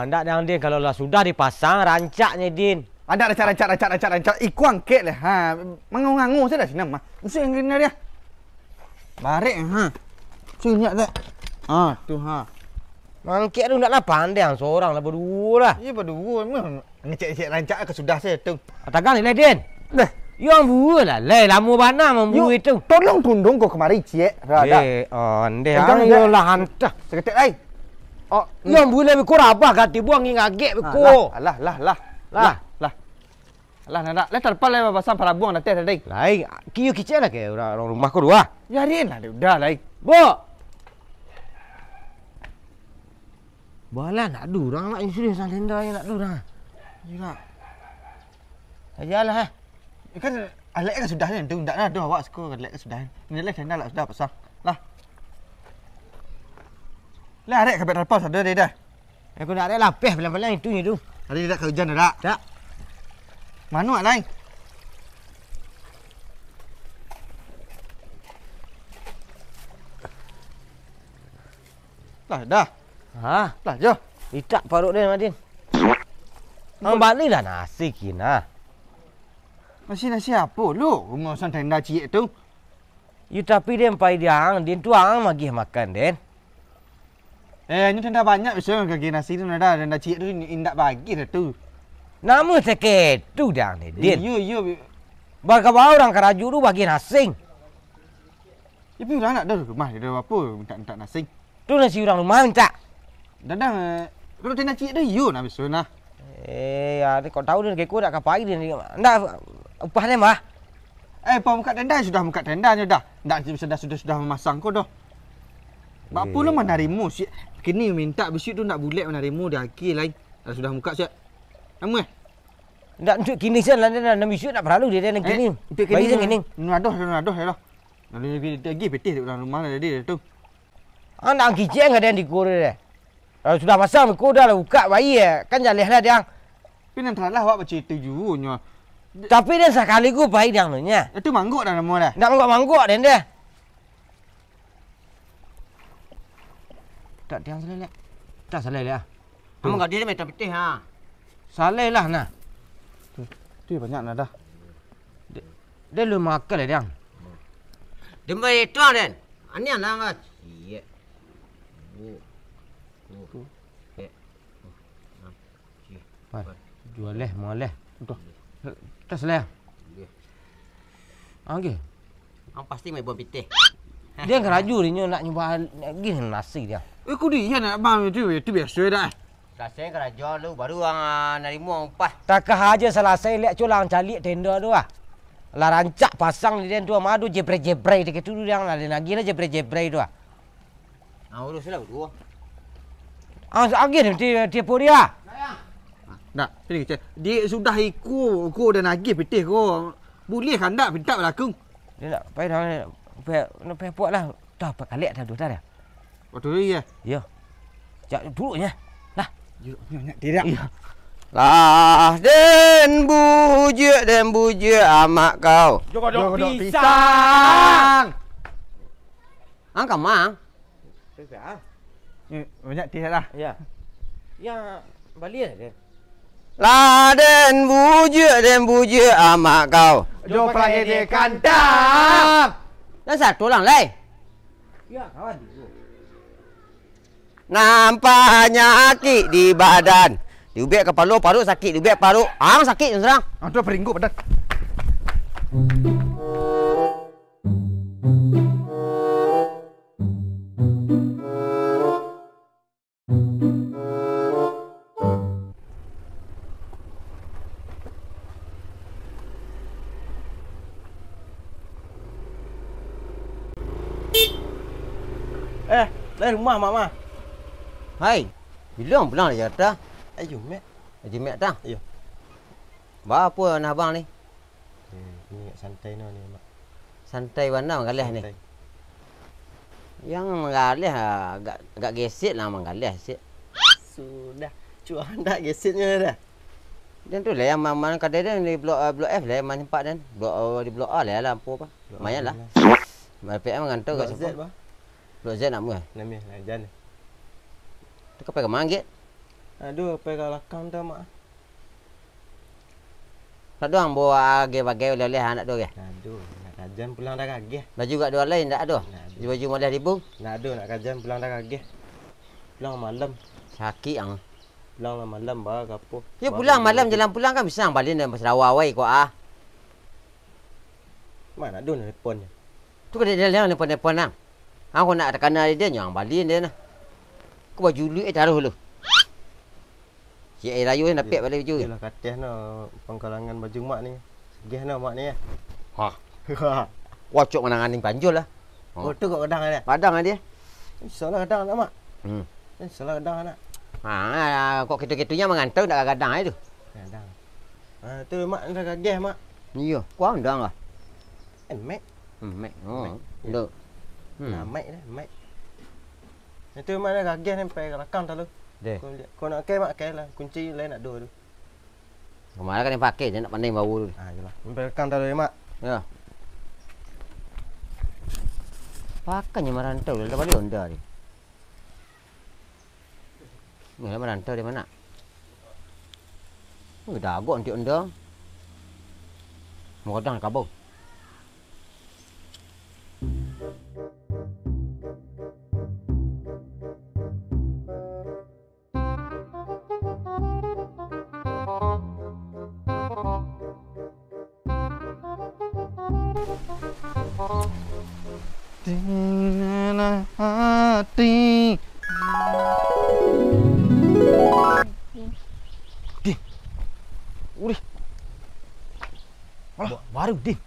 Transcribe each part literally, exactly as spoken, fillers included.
Andak dang, Din, kalau lah sudah dipasang, rancaknyo, Din. Andak rancak, rancak, rancak, rancak, rancak. Iko angkek lah, ha. Mangangu-ngangu sajo sinan mah. Musuh yang kena dia. Barek, ha. Sunyak tak? Ha, tu, ha. Mangkek tu ndak lah pandai, sorang lah baduo lah. Iyo, baduo mah. Ngecek-ngecek rancak ka sudah sajo tu. Atagang ni lah, Din. Dah. Yo, ambua lah, lai lamo bana mambua itu. Tolong tunduang ko kamari, ciek. Rada. Eh, ondeh, Jangan, ang yo Dek. Lah hantah. Saketek, lai. Oh, Yo, ambua lah, beko rabah gati buang ngagek beko. Alah, alah, alah, alah. Lah. Alah, alah, nak, nak. Lah, tarpal lah, pasang parabuang dateh tadi. Lai, kiyo kicek lah ke urang, urang rumah ko dua. Biarin lah, udah, lai. Bo. Balah, nak ado urang, nak sudah sang tenda, nak ado urang. Iyo, nak. Ajalah, eh. Kan alek kan sudah ni, tu ndak ado awak siko alek kan sudah. Ni lah tenda lah sudah pasang. Lah. Lah, arek kabek tarpal sudah deh dah. Aku nak arek lapeh palang-palang itu ni tu. Hari dah ka ujan dah. Tak. Mano, Lai? Lah, dah. Ha? Lah, jo. Itak paruik den, Madin. Ang bali lah nasi kini. Nasi, nasi apo lu? Rumah sang tenda ciek tu. Yo, tapi den pai di ang, den tu ang magiah makan, den. Eh, inyo tenda banyak biaso kagi nasi tu, nada tenda ciek tu indak bagiah dah tu. Namo saketu dang, den. Iyo, iyo. Bakawa urang karajo tu bagian asing. Tapi urang ndak ado rumah, ado apo mintak-mintak nasi. Tu nasi urang rumah mintak. Dadang, eh, kalau tenda ciek tu iyo nah biaso nah. Eh, ya, ni kok tahu ni, keko dak kapai ni. Ndak, upah ni mah. Eh, upah buka tenda, sudah buka tenda ni dah. Ndak sudah, sudah, sudah mamasang ko doh. Bak apo lo manarimo, si kini mintak bisuak tu ndak bulek manarimo di aki lai. Dah sudah buka siap. Namuah. Ndak untuk kini sian lah, nan bisuak ndak paralu dia, dia nan kini. Untuk kini. Bayi nan kini. Nadoh, nadoh ya lah. Lalu lagi pitih dek urang rumah lah tadi tu. Anak kicik ndak ado yang dikur deh. Kalau sudah masang, ko dah lah buka bayi, kan jaleh lah diang. Tapi nan taralah awak bacarito juo nyo. Tapi den sakali ko pai diang tu nya. Itu manggok dah namo dah. Ndak manggok-manggok den deh. Tak diang saleh lek. Tak saleh lek ah. Amang gadih deh, mintak pitih ha. Saleh lah nah. Tu, tu banyak nah dah. Dia, dia lu makan lah diang. Dia main itu ah den. Anian lah mas. Iya. Bu. Bu. Eh. Pai, juo leh, muo leh. Udah. Tas leh. Oke. Ang pasti main buah pitih. Dia karajo dia nyo nak nyumbang lagi nasi dia. Eh, ku dia nak bang itu, itu biaso dah. Salasai karajo lu, baru ang, ah, narimo upah. Takah aja salasai, liak culang caliak tenda tu ah. Lah rancak pasang di den tu, mah tu jebrei-jebrei dek itu tu yang lah, den agiah lah jebrei-jebrei tu ah. Ah, urus lah berdua. Ah, agiah dia, dia, dia pun dia. Nak, sini kecil. Dia sudah iko, ko dah nagih pitih ko. Boleh kan ndak minta balaku? Dia nak pai dah, pai, nak pai puak lah. Dah, pai kalek dah, dah, dah. Waktu tu iya? Iya. Jak duduk nya. Lah. Duduk, nyak, tidak. Iya. Lah, den bujuak, den bujuak amak kau. Jogodok pisang. Ang kamang. Ni, banyak tih lah. Ya. Ya, bali lah, Den. Lah, den bujuak, den bujuak amak kau. Jo palai di kandang. Nan satu lang, lai. Ya, kawan. Nan panyakik di badan. Diubek kapalo, paruik sakik, diubek paruik. Ang sakik, surang. Ang tu peringgu badan. Eh, lai rumah, Mak, mah. Hai, bilo ang pulang dari Jakarta? Ayo, Mek. Ayo, Mek, dah. Ayo. Ba apo nah abang ni? Eh, ni agak santai no ni, Mak. Santai bana manggaleh ni. Santai. Yang manggaleh, ah, agak, agak gesek lah manggaleh sik. Sudah, cuak ndak geseknyo dah. Dan tu lah yang man, man kadai dan di blok, ah, blok F lah yang man sempat dan. Blok, ah, di blok A lah, lah, apo apa. Blok A. Lumayan lah. Lah. P M ngantau kat siapa? Blok Z, bah. Blok Z nak mah. Nak mah, lah, jan. Tu kapai ka manggaleh? Aduh, pai ka balakang tu, Mak. Nak doh ambo agiah bagai oleh-oleh, nak doh, ge? Aduh, nak kajan pulang dah kageh. Baju gak doh lai, ndak doh? Ndak doh. Baju moleh di bung? Ndak doh, nak kajan pulang dah kageh. Pulang malam. Sakik ang. Pulang lah malam, ba, ka apo? Yo, ba, pulang malam, jalan pulang kan bisa ang balian dari Sarawa wai ko, ah. Ma nak doh nelpon? Tu kan dia, dia nelpon-nelpon ang. Ang ko nak takana dia, nyo ang balian dia nah. Ko baju luik, eh, taruh lu. Si air rayu ni dapek balik baju. Iyolah, kateh no pangkalangan baju mak ni. Segeh no mak ni, eh. Ha. Wacok manangani panjul lah. Oh, tu kok kadang dia? Kadang dia. Insyaallah kadang nak, Mak. Hmm. Insyaallah kadang nak. Ha, kok kitu-kitunyo mangantau ndak kadang ai tu. Kadang. Ha, tu mak dah kageh, Mak. Iyo, kuandang lah. Eh, Mek. Hmm, Mek. Oh, Mek. Ndak. Hmm. Nah, Mek dah, Mek. Itu mak dah kageh ni pai ka balakang tu. Deh. Kau lihat, kau nak kai, Mak, kai lah. Kunci lain nak dua tu. Kamarin kan yang pakai, dia nak pandai bawa tu. Ah, iyolah. Pai ka balakang tu, Mak. Ya. Pakannya marantau, dah bali Honda ni. Ni lah marantau di mana? Ni dah agak antiak Honda. Mau kadang kabau. Tinggal hati. Dih. Urih. Alah. Ba-, baru, Dih.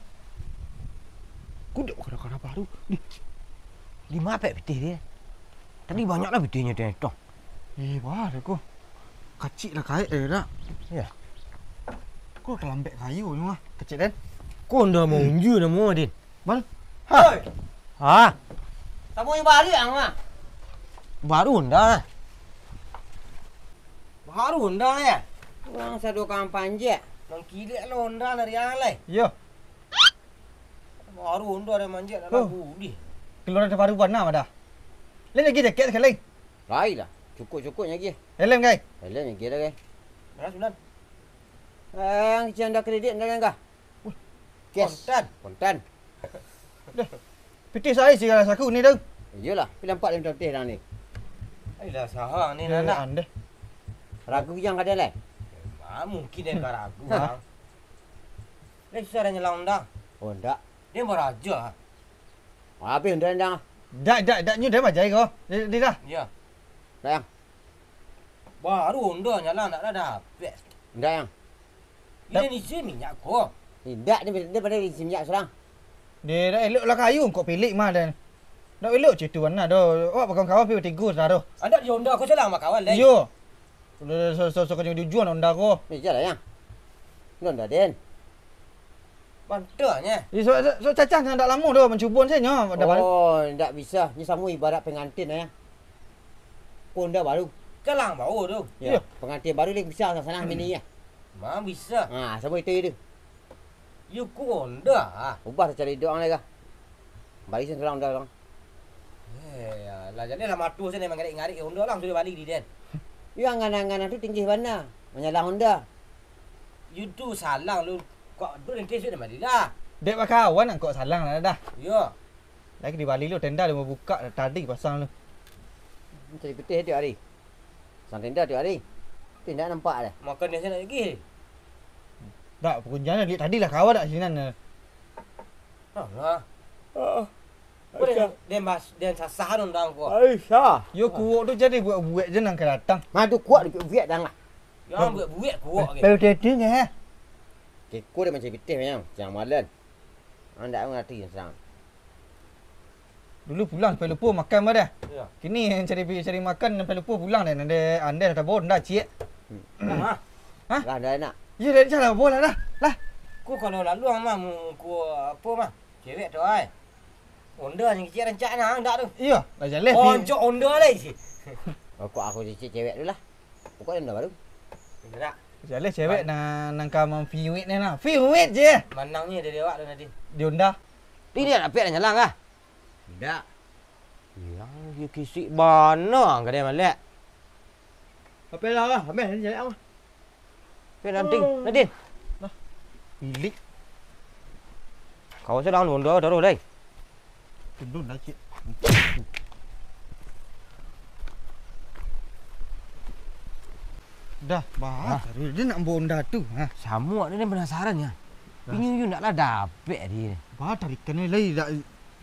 Kudo kada-kada baru, Dih. Di ma pitih dia? Tadi banyak lah pitihnyo tu, Tong. Eh, bah, ko. Kacik lah kaik eh, dak? Iyo. Ko kalambek kayu ni mah. Kacik, Den. Ko ndak mau unju namo, Din. Bal? Ha. Oi. Ha? Tamu yang balik ang mah. Baru ndak? Baru ndak ya? Urang sado kang panjek. Mangkilek lo ndak dari ang lai. Iyo. Baru ndak ada manjek dalam budi. Keluaran terbaru bana dah. Lain lagi jaket sekali. Lai lah. Cukup-cukupnyo lagi. Helm, kai? Helm lagi dah, kai. Berapa bulan? Eh, cando kredit, dah, dah. Wih. Cash. Kontan. Kontan. Dah. Pitih sai sigala saku ni tu. Iyolah, tapi nampak dia pitih dah ni. Ai lah, sahang ni, eh, anak. Andeh. Ragu yang ada lai? Ah, mungkin dia ka ragu, ha? Bang. Lai susah dah nyalang Honda. Oh, ndak. Dia baraja. Habis Honda, Dang. Dak, dak, dak, nyo dah bajai ko. Di, di dah. Ya. Sayang. Baru Honda nyalang, ndak dah dapek. Ndak, Yang. Dia isi minyak ko. Indak, dia, dia pada isi minyak surang. Dia dak elok lah kayu, kok pilik mah dan. Dak elok ceh tu, nah, doh. Awak bakawan-kawan pi batigo, saro. Adak di Honda ko salah mah kawan, lai. Iyo. Udah, so, so, so, kanyang tujuan Honda ko. Eh, jalan, Yang. Honda, Den. Bantuannya. Ih, so, so, so, cacang ndak lamo doh mancubo se nyo. Oh, ndak bisa. Nyo samo ibarat pengantin, eh. Honda baru. Kalang baru tu. Ya, iyo. Pengantin baru ni bisa sanang mini ya. Ma bisa. Ha, samo itu itu. Yo ko Honda. Ubah cari doang lai kah. Bari sen surang Honda urang. Eh, alah, jaleh lah matuah sen mangarik-ngarik Honda lah sudah bali di den. Yo angan-angan tu tinggi bana. Manyalang Honda. Yo tu salang lu. Kok tu nanti sudah bali lah. Dek bakawan angkok salang lah dah. Yo. Lagi di Bali lu tenda lu buka tadi pasang lu. Cari pitih tiap hari. Pasang tenda tiap hari. Tapi ndak nampak dah. Makan dia sana lagi. Dak, pekunjana duit tadi lah kawa dak sinan. Alah. Ah. Boleh den bas, den sasah tu ndang ko. Aisyah. Yo kuok tu jadi buek-buek je nang ka datang. Madu kuok dibuek-buek dah lah. Yo buek-buek kuok ke. Baru tadi ke? Keko dia macam pitih macam, siang malam. Andak ngerti siang. Dulu pulang sampai lupo makan mah dah. Iyo. Kini cari cari makan sampai lupo pulang dah. Andai andai dah tabo ndak ciek. Hmm. Hah? Hah? Lah dah enak. Iyo dah salah bola dah. Lah. Ko kalau lalu mah mu ko apo mah? Cewek tu ai. Honda yang kecil rancak nah ndak tu. Iyo, lah jaleh. Oh, pi- oncok Honda lah isi. Rokok aku cicik cewek tu lah. Pokoknya Honda baru. Gerak. Jaleh cewek nang nang ka mampiwit ni nah. Piwit je. Manangnya dari awak tu tadi. Di Honda. Ini nak piak nyalang kah? Ndak. Yang dia kisik bana ang kadai malek. Apo lah, lah, ameh ni jalak mah. Pe nanti, Oh. Nadin. Nah. Ilik. Kau sudah anu, dah, dah, dah, dai. Tundun lah, cik. Dah, bah, Hah? Dia nak bawa Honda tu, ha. Samuak dia ni penasaran ya. Dah. Inyo, inyo nak lah dapek dia. Bah, tarikan ni lai, dah,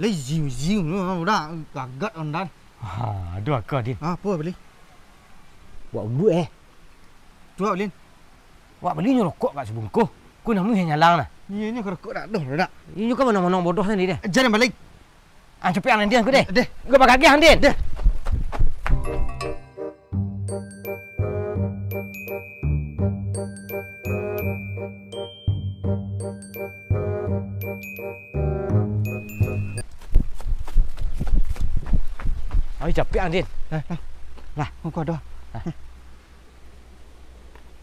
lai ziu-ziu tu, udah gagat Honda. Ha, aduh, aka, Din. Ha, apa beli? Buat ubuik, eh. Tu, Lin. Wak bali nyo rokok kat sabungkuh. Ko namuah nyalang nah. Iyo, nyo rokok dak doh, dak. Inyo kan manong-manong bodoh tadi deh. Jan balik. Ah, capek ang Din ko deh. Deh. Ko bagagah ang Din. Deh. Ai, capek ang Din. Lah, lah. Lah, muka doh. Lah.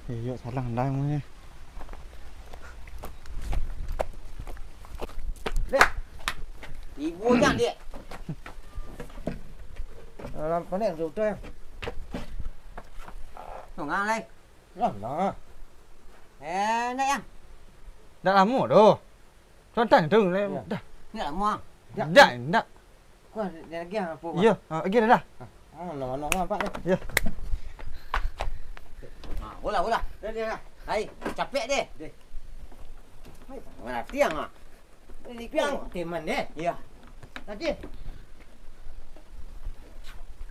Eh, yo, salah lah, emang, eh. Dek. Ibu ojak, Dek. Alah, panek tu, tu, ya. Tengah, lai. Lah, lah. Eh, nak, yang? Dah lama tu. Santai tu, lai. Ya. Dah. Nak lama, ang? Dak, dak. Kau ada lagi apa, Bang? Iya, ah, lagi dah, dah. Ah, ah, mana, mana nampak ni? Iya. Ah, bola, bola. Dah, dah, dah. Hai, capek deh. Deh. Hai, mana tiang ah? Ini piang. Teman deh. Iya. Tadi.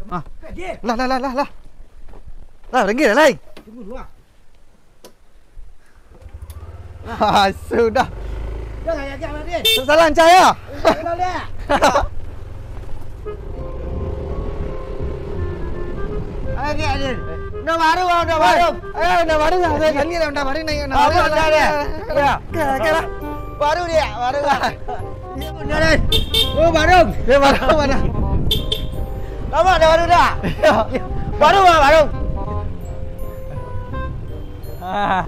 Ah. Tadi. Lah, lah, lah, lah, lah. Lah, lagi dah, lai. Tunggu dulu ah. Ha, sudah. Dah lah, ya, jangan, Din. Salah cahaya. Salah dia. Ayo, Din, Din. Dah baru, dah baru. Ayo, dah baru lah. Saya tadi dah, dah baru naik, dah baru lah. Ya. Oke, oke lah. Baru dia, baru lah. Iya, benar, Din. Oh, baru. Dia baru mana? Lama dah baru dah. Iya. Baru lah, baru. Ah.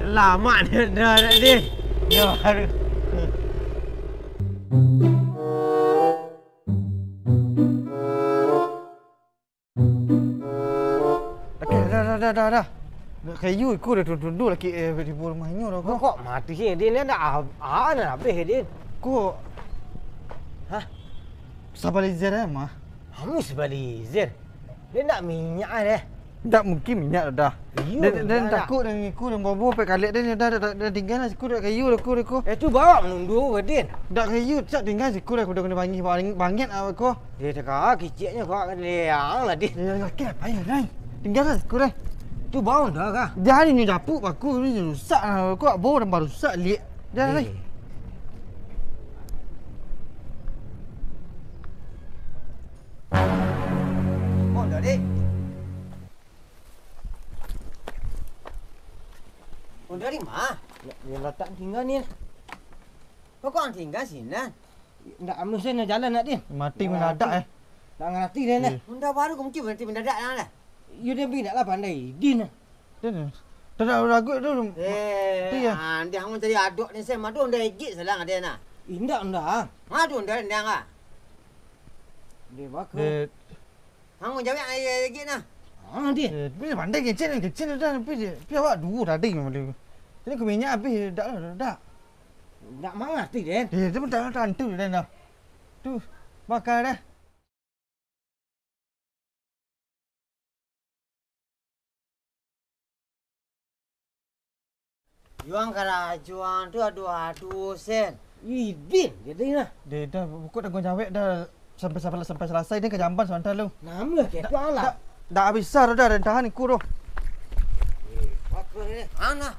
Lamak dia dah, dah, dia. Dah, aduh. Okey, dah, dah, dah, dah, dah. Nak kayu iko dah tunduk-tunduk lagi, eh, di rumah inyo dah, kok. Kok mati sih, Din? Dia nak ab-, ah, nak habis, Din. Kok? Hah? Sabalizer, eh, mah? Kamu sabalizer? Dia nak minyak, eh, deh. Ndak mungkin minyak dah. Iyo, dia, dia minyak dah. Takut dengan iku, dengan bobo, pek kalek dia, dah, dah, dah, dah tinggal lah siku, dah kayu, dah ku, dah ku. Eh, tu bawa menundu ke, Din? Dah kayu, tak tinggal siku, dah kuda kena bangih, bang-, bangit awak ko. Dia teka kiciknya kau akan liang lah, Din. Ya, laki apa ya, Rai? Tinggal lah siku, Rai. Tu bawa dah kah? Jadi ni dapuk aku ni rusak lah, kau bawa dah rusak, liak. Dah, Rai. Eh. Honda, Dek. Honda di ma? Nak, yang latak tinggal ni. Kok kau tinggal sinan? Ndak, amuah sen jalan nak, Din. Mati mendadak, eh. Ndak ngarati den, eh. Honda baru kok mungkin berhenti mendadak, nah, lah. Yo, den bi ndak lah pandai, Din. Din, tak ada lagu tu. Eh, Iya. Ah, dia mau cari aduk ni, saya madu Honda Egit salah ada, nah. Indak, Honda. Madu Honda, Honda, ah. Dia baka. Dia Hang manjawek aia lagi nah. Ah, dia. Eh, tapi pandai kecil, kecil dah, tapi dia, tapi awak dua tadi memang dia. Jadi ke minyak habis, dak lah, dak. Dak mangarti, den. Eh, dia pun tak tantu, den, dah. Tu, bakal dah. Juang karajo ang tu, aduh, aduh, Sen. Idin, jadi nah. Deh, dah, pokok dah gua jawek dah sampai, sampai, sampai selesai, dia ke jamban sebentar lu. Nama ke Dak, tu, alah? Dak, dak bisa dah, dah tahan iku tu. Eh, apa ni? Ana.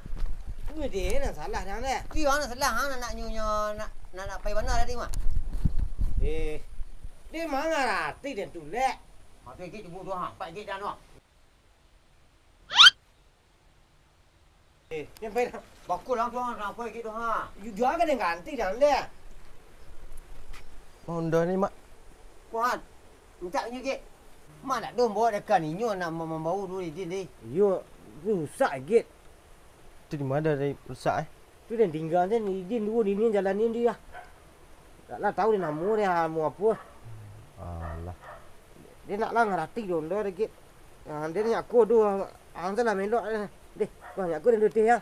Ini dia yang salah, yang deh. Dia yang salah, ana nak nyunyo, nak, nak, nak pai mana tadi mah? Eh, dia mangarati dia tu, lek. Apa gig cuma dua, ha? Empat gig dah, noh. Eh, yang baik dah. Bakul langsung, nak apa gig tu, ha? Ju-, jual kan yang ganti dah, leh. Honda ni, Mak. Kuat. Minta inyo gig. Mak nak dong bawa dekat inyo nak mem-, membawa dulu Idin ni. Iyo, rusak gig. Tu di mana dari rusak, eh? Tu den tinggal den, Idin dulu ni, ni jalanin dia. Tak lah tahu dia namo dia, namo apa. Alah. Dia nak lah ngarati dong dah gig. Ah, dia ni aku tu, ang salah melok. Deh, kau ni aku dah dutih ya.